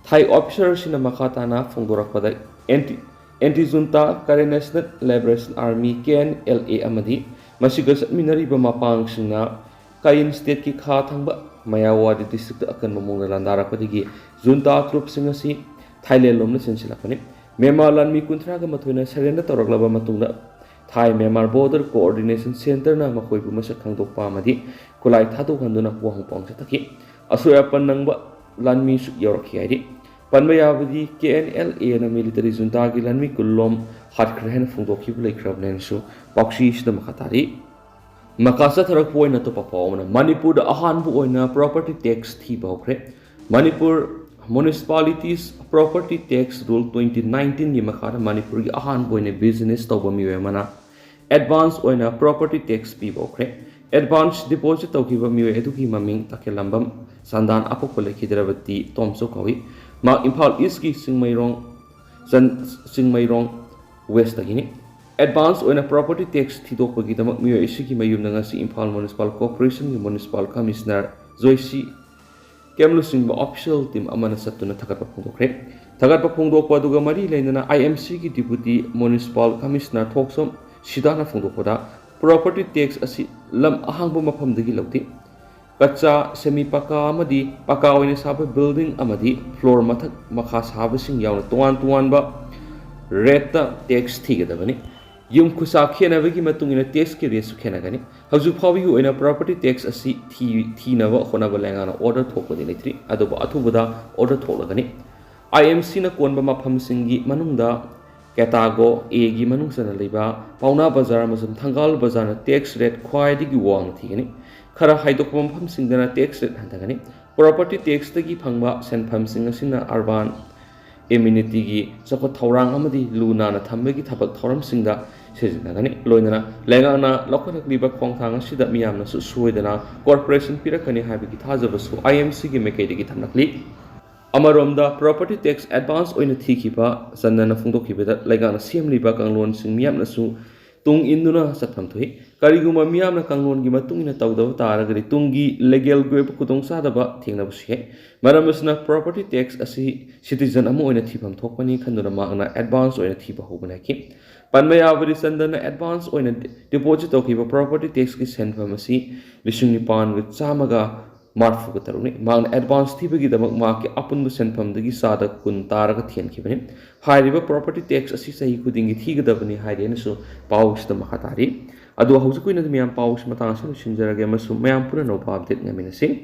ꯊꯥꯏ officer ꯁꯤꯡꯅ ꯃꯈꯥ ꯇꯥꯅ ꯐꯣꯡꯗꯣꯔꯛꯄꯗ, anti, Anti Junta Karen National Liberation Army, K N L A, ꯑꯃꯗꯤ ꯃꯁꯤꯒ ꯆꯠꯃꯤꯟꯅꯔꯤꯕ ꯃꯄꯥꯡꯁꯤꯡꯅ Kayin state ꯀꯤ ꯈꯥ ꯊꯪꯕ ꯃꯌꯥꯋꯥꯗꯤ district ꯇ ꯑꯀꯟꯕ ꯃꯑꯣꯡꯗ ꯂꯥꯟꯗꯥꯔꯛꯄꯗꯒꯤ junta troop ꯁꯤꯡ ꯑꯁꯤ ꯊꯥꯏꯂꯦꯟ ꯂꯣꯝꯗ ꯆꯦꯟꯁꯤꯜꯂꯛꯄꯅꯤ꯫ ꯃ꯭ꯌꯥꯟꯃꯥꯔ ꯂꯥꯟꯃꯤ ꯀꯨꯟꯊ꯭ꯔꯥꯒ ꯃꯥꯊꯣꯏꯅ surrender ꯇꯧꯔꯛꯂꯕ ꯃꯇꯨꯡꯗ, ꯊꯥꯏ ꯃ꯭ꯌꯥꯟꯃꯥꯔ Border Coordination Centre ꯅ ꯃꯈꯣꯏꯕꯨ ꯃꯁꯛ ꯈꯪꯗꯣꯛꯄ ꯑꯃꯗꯤ ꯈꯨꯠꯂꯥꯏ ꯊꯥꯗꯣꯛꯍꯟꯗꯨꯅ ꯋꯥꯍꯪ ꯄꯥꯎꯍꯪ ꯆꯠꯊꯈꯤ꯫ ꯑꯁꯣꯏ ꯑꯄꯟ ꯅꯪꯕ ꯂꯥꯟꯃꯤꯁꯨ ꯌꯥꯎꯔꯛꯈꯤ ꯍꯥꯏꯔꯤ꯫ ꯄꯟꯕ ꯌꯥꯕꯗꯤ, K N L A ꯅ military junta ꯒꯤ ꯂꯥꯟꯃꯤ ꯀꯨꯟꯂꯣꯝ ꯍꯥꯠꯈ꯭ꯔꯦ ꯍꯥꯏꯅ ꯐꯣꯡꯗꯣꯛꯈꯤꯕ ꯂꯩꯈ꯭ꯔꯕꯅꯦꯅꯁꯨ ꯄꯥꯎꯆꯦꯁꯤꯗ ꯃꯈꯥ ꯇꯥꯔꯤ꯫ ꯃꯈꯥ ꯆꯠꯊꯔꯛꯄ ꯑꯣꯏꯅ ꯑꯇꯣꯞꯄ ꯄꯥꯎ ꯑꯃꯅ, ꯃꯅꯤꯄꯨꯔꯗ ꯑꯍꯥꯟꯕ ꯑꯣꯏꯅ property tax ꯊꯤꯕ ꯍꯧꯈ꯭ꯔꯦ꯫ Manipur Municipalities Property Tax Rule twenty nineteenꯒꯤ ꯃꯈꯥꯗ ꯃꯅꯤꯄꯨꯔꯒꯤ ꯑꯍꯥꯟꯕ ꯑꯣꯏꯅ business ꯇꯧꯕ ꯃꯤꯑꯣꯏ ꯑꯃꯅ advance ꯑꯣꯏꯅ property tax ꯄꯤꯕ ꯍꯧꯈ꯭ꯔꯦ꯫ Advance deposit ꯇꯧꯈꯤꯕ ꯃꯤꯑꯣꯏ ꯑꯗꯨꯒꯤ ꯃꯃꯤꯡ ꯇꯈꯦꯜꯂꯝꯕꯝ ꯁꯟꯗꯥꯟ, ꯑꯄꯣꯛꯄ ꯂꯩꯈꯤꯗ꯭ꯔꯕ ꯇꯤ ꯇꯣꯝꯆꯧ ꯀꯧꯏ꯫ ꯃꯍꯥꯛ ꯏꯝꯐꯥꯜ Eastꯀꯤ ꯆꯤꯡꯃꯩꯔꯣꯡ ꯆꯟ-, ꯆꯤꯡꯃꯩꯔꯣꯡ Westꯇꯒꯤꯅꯤ꯫ Advance ꯑꯣꯏꯅ property tax ꯊꯤꯗꯣꯛꯄꯒꯤꯗꯃꯛ ꯃꯤꯑꯣꯏ ꯑꯁꯤꯒꯤ ꯃꯌꯨꯝꯗ ꯉꯁꯤ ꯏꯝꯐꯥꯜ Municipal Corporationꯒꯤ Municipal Commissioner ꯖꯣꯏꯁꯤ ꯀꯦꯝ ꯂꯨꯆꯤꯡꯕ official team ꯑꯃꯅ ꯆꯠꯇꯨꯅ ꯊꯥꯒꯠꯄ ꯐꯣꯡꯗꯣꯛꯈ꯭ꯔꯦ꯫ ꯊꯥꯒꯠꯄ ꯐꯣꯡꯗꯣꯛꯄ ꯑꯗꯨꯒ ꯃꯔꯤ ꯂꯩꯅꯅ IMCꯒꯤ Deputy Municipal Commissioner ꯊꯣꯛꯆꯣꯝ ꯁꯤꯗꯥꯅ ꯐꯣꯡꯗꯣꯛꯄꯗ, property tax ꯑꯁꯤ ꯂꯝ ꯑꯍꯥꯡꯕ ꯃꯐꯝꯗꯒꯤ ꯂꯧꯗꯦ꯫ ꯀꯆꯥ, semi ꯄꯀꯥ ꯑꯃꯗꯤ ꯄꯀꯥ ꯑꯣꯏꯅ ꯁꯥꯕ building ꯑꯃꯗꯤ floor ꯃꯊꯛ ꯃꯈꯥ ꯁꯥꯕꯁꯤꯡ ꯌꯥꯎꯅ ꯇꯣꯉꯥꯟ ꯇꯣꯉꯥꯟꯕ rateꯇ tax ꯊꯤꯒꯗꯕꯅꯤ꯫ ꯌꯨꯝ ꯈꯨꯁꯥ ꯈꯦꯠꯅꯕꯒꯤ ꯃꯇꯨꯡ ꯏꯟꯅ taxꯀꯤ rateꯁꯨ ꯈꯦꯠꯅꯒꯅꯤ꯫ ꯍꯧꯖꯤꯛ ꯐꯥꯎꯕꯒꯤ ꯑꯣꯏꯅ property tax ꯑꯁꯤ ꯊꯤ-, ꯊꯤꯅꯕ ꯍꯣꯠꯅꯕ ꯂꯩꯉꯥꯛꯅ order ꯊꯣꯛꯄꯗꯤ ꯂꯩꯇ꯭ꯔꯤ, ꯑꯗꯨꯕꯨ ꯑꯊꯨꯕꯗ order ꯊꯣꯛꯂꯒꯅꯤ꯫ IMCꯅ ꯀꯣꯟꯕ ꯃꯐꯝꯁꯤꯡꯒꯤ ꯃꯅꯨꯡꯗ category Aꯒꯤ ꯃꯅꯨꯡ ꯆꯟꯅ ꯂꯩꯕ ꯄꯥꯎꯅꯥ ꯕꯖꯥꯔ ꯑꯃꯁꯨꯡ ꯊꯪꯒꯥꯜ ꯕꯖꯥꯔꯅ tax rate ꯈ꯭ꯋꯥꯏꯗꯒꯤ ꯋꯥꯡꯅ ꯊꯤꯒꯅꯤ꯫ ꯈꯔ ꯍꯥꯏꯗꯣꯛꯄ ꯃꯐꯝꯁꯤꯡꯗꯅ tax rate ꯍꯟꯊꯒꯅꯤ꯫ Property taxꯇꯒꯤ ꯐꯪꯕ ꯁꯦꯟꯐꯝꯁꯤꯡ ꯑꯁꯤꯅ urban amenityꯒꯤ ꯆꯥꯎꯈꯠ ꯊꯧꯔꯥꯡ ꯑꯃꯗꯤ ꯂꯨ ꯅꯥꯟꯅ ꯊꯝꯕꯒꯤ ꯊꯕꯛ ꯊꯧꯔꯝꯁꯤꯡꯗ ꯁꯤꯖꯤꯟꯅꯒꯅꯤ꯫ ꯂꯣꯏꯅꯅ ꯂꯩꯉꯥꯛꯅ ꯂꯧꯈꯠꯂꯛꯂꯤꯕ ꯈꯣꯡꯊꯥꯡ ꯑꯁꯤꯗ ꯃꯤꯌꯥꯝꯅꯁꯨ ꯁꯣꯏꯗꯅ cooperation ꯄꯤꯔꯛꯀꯅꯤ ꯍꯥꯏꯕꯒꯤ ꯊꯥꯖꯕꯁꯨ IMCꯒꯤ ꯃꯥꯏꯀꯩꯗꯒꯤ ꯊꯝꯂꯛꯂꯤ꯫ ꯑꯃꯔꯣꯝꯗ, property tax advance ꯑꯣꯏꯅ ꯊꯤꯈꯤꯕ ꯆꯟꯗꯟꯅ ꯐꯣꯡꯗꯣꯛꯈꯤꯕꯗ, ꯂꯩꯉꯥꯛꯅ ꯁꯦꯝꯂꯤꯕ ꯀꯥꯡꯂꯣꯟꯁꯤꯡ ꯃꯤꯌꯥꯝꯅꯁꯨ ꯇꯨꯡ ꯏꯟꯗꯨꯅ ꯆꯠꯐꯝ ꯊꯣꯛꯏ꯫ ꯀꯔꯤꯒꯨꯝꯕ ꯃꯤꯌꯥꯝꯅ ꯀꯥꯡꯂꯣꯟꯒꯤ ꯃꯇꯨꯡ ꯏꯟꯅ ꯇꯧꯗꯕ ꯇꯥꯔꯒꯗꯤ ꯇꯨꯡꯒꯤ legalꯒꯤ ꯑꯣꯏꯕ ꯈꯨꯗꯣꯡꯆꯥꯗꯕ ꯊꯦꯡꯅꯕꯁꯨ ꯌꯥꯏ꯫ ꯃꯔꯝ ꯑꯁꯤꯅ, property tax ꯑꯁꯤ citizen ꯑꯃ ꯑꯣꯏꯅ ꯊꯤꯐꯝ ꯊꯣꯛꯄꯅꯤ ꯈꯟꯗꯨꯅ ꯃꯍꯥꯛꯅ advance ꯑꯣꯏꯅ ꯊꯤꯕ ꯍꯧꯕꯅꯤ ꯍꯥꯏꯈꯤ꯫ ꯄꯟꯕ ꯌꯥꯕꯗꯤ, ꯆꯟꯗꯟꯅ advance ꯑꯣꯏꯅ deposit ꯇꯧꯈꯤꯕ property taxꯀꯤ ꯁꯦꯟꯐꯝ ꯑꯁꯤ ꯂꯤꯁꯤꯡ ꯅꯤꯄꯥꯟꯒ ꯆꯥꯝꯃꯒ ꯃꯔꯤꯐꯨꯇꯔꯨꯛꯅꯤ꯫ ꯃꯍꯥꯛꯅ advance ꯊꯤꯕꯒꯤꯗꯃꯛ ꯃꯍꯥꯛꯀꯤ ꯑꯄꯨꯟꯕ ꯁꯦꯟꯐꯝꯗꯒꯤ ꯆꯥꯗ ꯀꯨꯟ ꯇꯥꯔꯒ ꯊꯤꯍꯟꯈꯤꯕꯅꯤ꯫ ꯍꯥꯏꯔꯤꯕ property tax ꯑꯁꯤ ꯆꯍꯤ ꯈꯨꯗꯤꯡꯒꯤ ꯊꯤꯒꯗꯕꯅꯤ ꯍꯥꯏꯔꯤ ꯍꯥꯏꯅꯁꯨ ꯄꯥꯎꯁꯤꯗ ꯃꯈꯥ ꯇꯥꯔꯤ꯫ ꯑꯗꯣ ꯍꯧꯖꯤꯛꯀꯤ ꯑꯣꯏꯅꯗꯤ ꯃꯌꯥꯝ, ꯄꯥꯎꯁꯤ ꯃꯇꯥꯡ ꯑꯁꯤꯗ ꯂꯣꯏꯁꯤꯟꯖꯔꯒꯦ ꯑꯃꯁꯨꯡ ꯃꯌꯥꯝ ꯄꯨꯟꯅ ꯑꯅꯧꯕ update ꯉꯥꯏꯃꯤꯟꯅꯁꯤ꯫